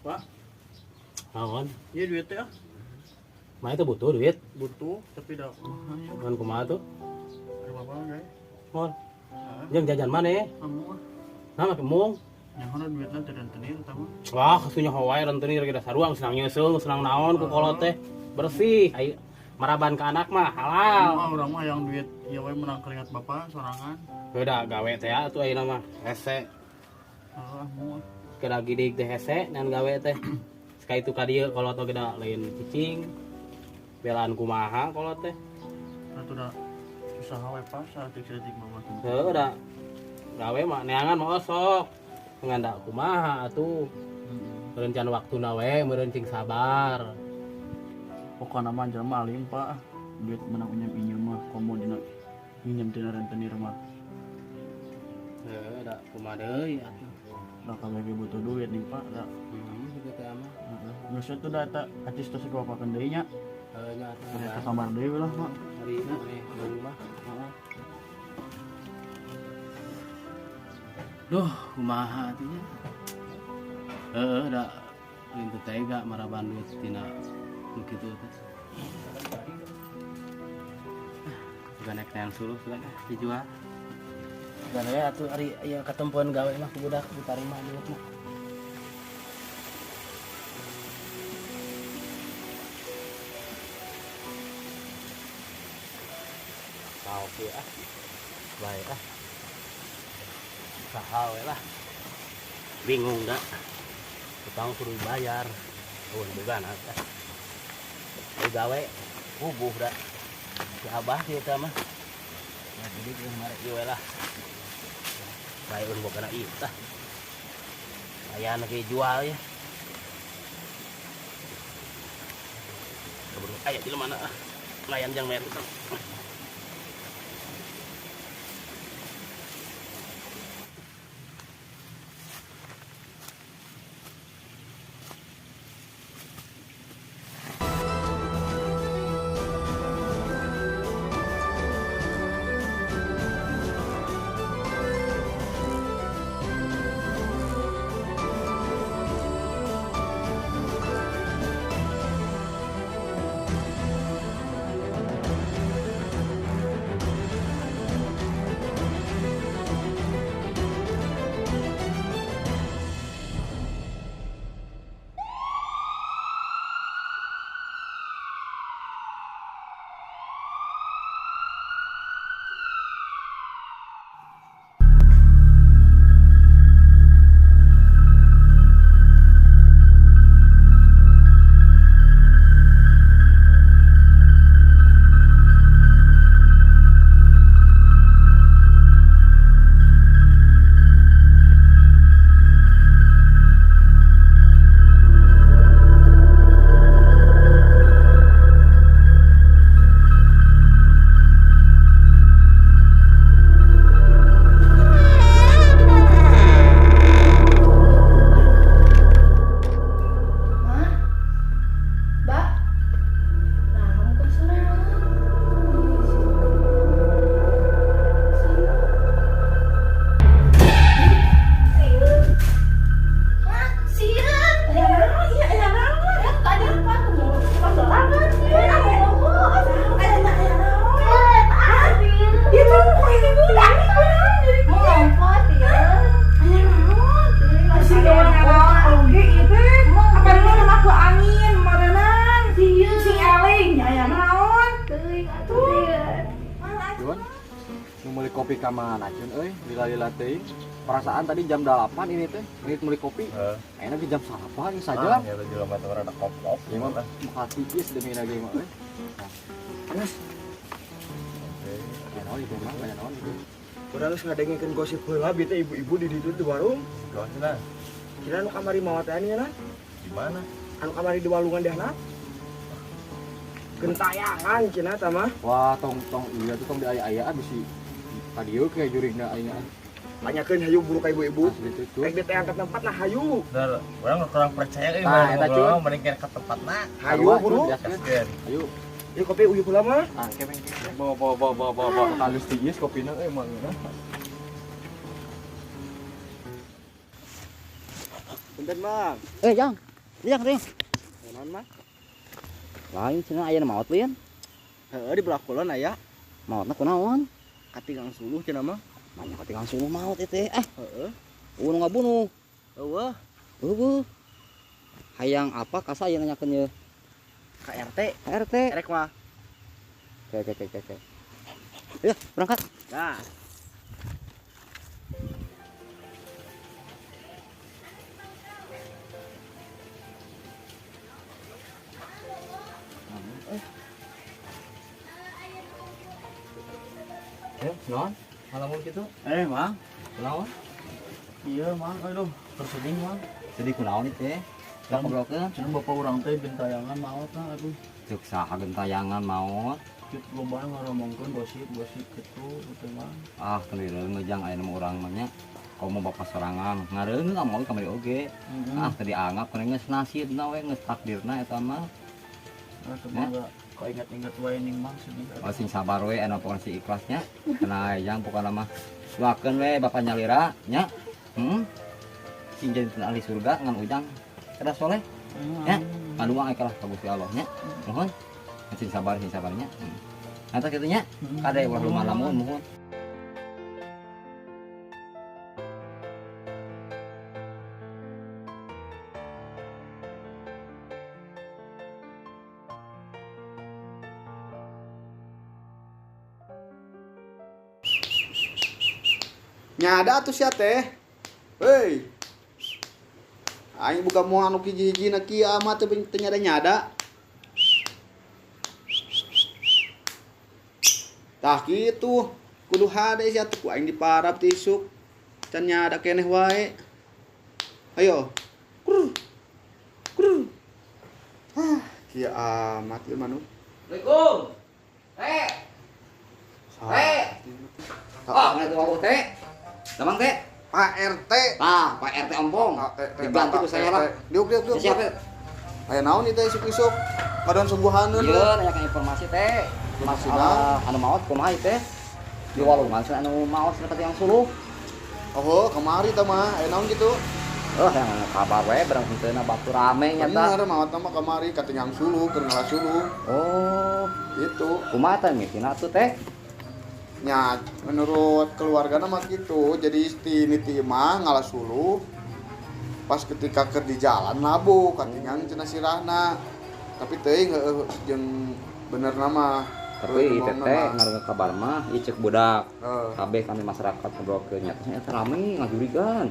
Pak. Naon? Ieu duit teh ah. Mah itu butuh duit. Butuh, tapi da kumaha nya. Ngan kumaha tuh? Ada bapak guys. Mon. Jeung jajan mana? Kamu ah. Nah, make mung. Nyaho duitna teh rentenir eta mah. Wah, kasunya hawaii rentenir ge sarua senang nyeuseul, senang naon ku kolot teh. Bersih. Ai maraban ke anak mah halal. Mah urang mah yang duit ieu we menang keringat bapak sorangan. Beda gawe teh atuh ayeuna mah. Hese. Heeh, mung. Kira gidig teh hese nan gawe teh. Sekali itu ka dieu kolot oge da lain cicing. Belaan kumaha kolot teh. Atuh da usaha we pas saeutik-saeutik mah. Heuh da gawe mah neangan mah osok. Ngan da kumaha atuh. Meureun can waktuna we, meureun cing sabar. Pokona mah jelema alim Pak. Duit menang inyem-inyem mah komo dina nginjem tina rentenir mah. Heuh da kumaha deui atuh. Da kabeh butuh duit nih Pak da. Heeh, kitu teh mah. Heeh. Geus atuh da eta acis tos dibapakeun deui nya. Heuh nya atuh. Ka kamar deui lah Pak. Hari ini deui mah. Heeh. Duh, kumaha atuh nya. Heeh, da lain teu tega maraban duit tina nu kitu teh. Sugan naik neang suluh sugan dijual. Sugan we atuh ari aya katempuan gawe mah ku budak ditarima duit mah. Oke ah. Baik ah. Saha we lah. Bingung da. Utang kudu dibayar. Eueun boga na teh. Euy gawe bubuh da. Si Abah ieu teh mah. Nah, jadi geus marek ieu we lah. Bae eueun boga na ieu tah. Aya nu jual ya. Keburu aya di mana ah. Layan jang bayar utang. Kopi ka mana cun euy lila-lila teuing. Perasaan tadi jam 8 ini teh, menit meuli kopi. Ayeuna ge jam 8 saja. Ah, ya jelema teh rada kop-kop. Ieu mah bakal tipis demi na ge mah euy. Terus. Oke. Aya naon ieu mah, aya naon ieu. Urang geus ngadengekeun gosip heula bi teh ibu-ibu di ditu di warung. Gimana cenah? Kira nu kamari mawa teh nya? Di mana? Anu kamari di walungan dehna. Gentayangan cenah tah mah. Wah, tong iya tuh tong diaya-aya bisi kadieu ke jurigna aing. Tanyakeun hayu buru ka ibu-ibu. Asli Rek diteang ka tempatna hayu. Dar, urang kurang percaya euy Tah, eta cuy. mending ke tempatna. Hayu buru. Hayu. Ieu kopi uyuh heula mah. Ah, ke meng. Bawa bawa bawa bawa bawa. bawa. Halus tiis kopina euy mah ngeunah. Punten, Mang. Jang. Liang, liang. Naon mah? Lain cenah aya nu maot lian. Heeh, di belah kulon aya. Maotna kunaon? Katingang suluh cenah mah. Banyak katingang suluh maot ieu teh. Ah, Heeh. eueuh nu ngabunuh. Eueuh, Eueuh. Hayang apa ka saya nanyakeun ye? Ka RT. Ka RT. Erek mah. Oke, oke, oke, oke. Ya, berangkat. Nah. Non, ngalamun kitu. Eh, Mang. Kunaon? Iya, Mang. Aduh, tersedih, Mang. Jadi kunaon ieu teh? Kan- Ngobrolkeun. Cenah bapak urang teh gentayangan maot lah aduh. Cek saha gentayangan maot. Kitu loba ngomongkeun gosip-gosip kitu teh, Mang. Ah, teu direungeuh jang aya nu urang mah nya. Komo bapak sorangan ngareungeuh ka moal kamari oge. Ah, teu dianggap kana geus nasibna we, geus takdirna eta mah. Ah, semoga kok ingat-ingat wae ning Mang sedih. Oh, sing sabar we anu pokona si ikhlasnya. Kana jang pokona mah doakeun we bapak nyalira nya. Heeh. Sing jadi ahli surga ngan ujang kada soleh. Ya. Ngaduang aya kalah ka Gusti Allah nya. Mohon sing sabar sing sabarnya. Nah, kitu nya. Kade ulah lumah lamun mohon. Nyada atuh sia teh. Hei. Aing buka moal anu hiji-hijina kieu amat teh teu nyada-nyada. Tah kitu. Kudu hade sia teh ku aing diparab ti isuk. Can nyada keneh wae. Ayo. Krr. Krr. Ah, kieu amat ieu manuk. Assalamualaikum. Teh. Teh. Ah, ngeliat wawuh teh. Damang teh. Pak RT. Tah, Pak RT ompong. Diganti ku saya lah. Diuk diuk diuk. Siapa? Aya naon ieu teh isuk-isuk? Ngadon suguhaneun. Iya, nanyakan informasi teh. Masalah anu maot kumaha ieu teh? Di walungan cenah anu maot cenah yang suluh. Oh, kamari teh mah. Aya naon kitu? Eh, yang kabar we barang henteuna batu rame nyata. Bener maot mah kamari katingang suluh, keur ngalah suluh. Oh, Itu. kumaha teh mitina atuh teh? Nya, menurut keluargana mah gitu. Jadi ti niti mah ngalah suluh. Pas ketika keur di jalan labuh katingang cenah sirahna. Tapi teuing heueuh jeung benerna mah. Tapi Heueuh, ieu bohongna teh mah. ngareungeun kabar mah ieu ceuk budak. Heeh. Kabeh kami masyarakat ngobrolkeun nya teh eta rame ngajurigan.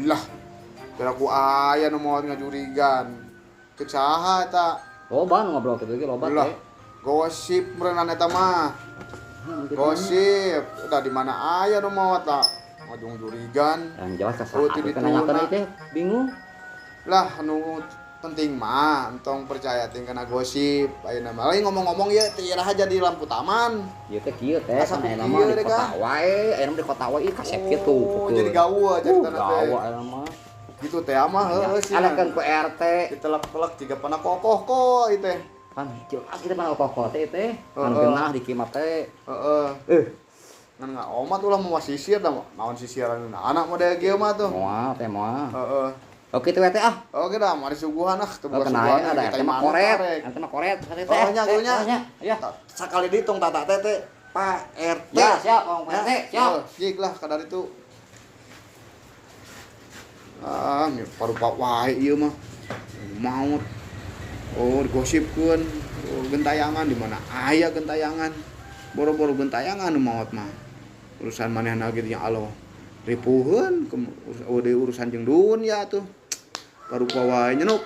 Lah, kira ku aya nu moal ngajurigan. Cek saha eta? Loba nu ngobrol kitu ge loba Lah, teh. gosip meureunana eta mah. Gitu. Gosip, udah di mana aya nu maot lah. Ngajung jurigan. Yang jelas ka Oh, saha ti teh nanyakeun dituna. ieu teh bingung. Lah, anu penting mah entong percaya ting kana gosip. Ayeuna mah lain ngomong-ngomong ieu teh iraha jadi lampu taman. Ieu teh kieu teh Asa kan ayeuna kieu mah di deh, kota Kak. wae, ayeuna mah di kota wae ih kasep kitu. Oh, jadi gawa jadi tanah teh. Gawa ayeuna mah. Gitu teh mah heueuh sih. Alekeun ku RT. Ditelek-telek jiga pana kokoh kok ieu teh. Pan jelas kita mah kokoh teh teh. Kan Heeh. geunah di kieu mah teh. Heeh. Eh, Ngan ngaomat ulah mau sisir dah naon sisiran anak model kieu mah tuh. moal teh moal. Heeh. Oke teh teh ah. Oke dah, mari suguhan ah, teu Oh, boga kena suguhan ada kita RT mah imah koret. karek. RT mah koret teh teh. Oh, nya, Teh, nya. nya. Ya. Sakali ditung tata teh teh Pak RT. Ya, siap, Om RT, siap. Oh, jik lah kadar itu. Ah, ini parupa wae ieu mah. Maut. Oh, digosipkeun. Oh, gentayangan di mana aya gentayangan. Boro-boro gentayangan nu maot mah. Urusan manehna ge nya Allah. Ripuheun urusan jeung dunya tuh. Parupa wae nyenuk.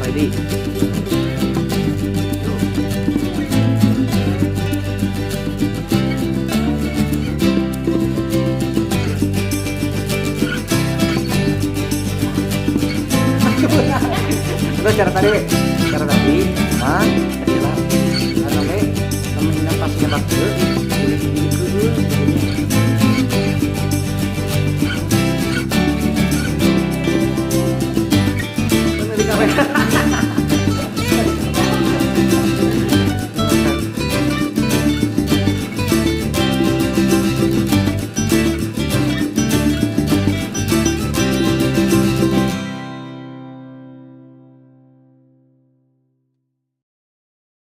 Pak Edi. Yuk. Terus cara tadi, mah.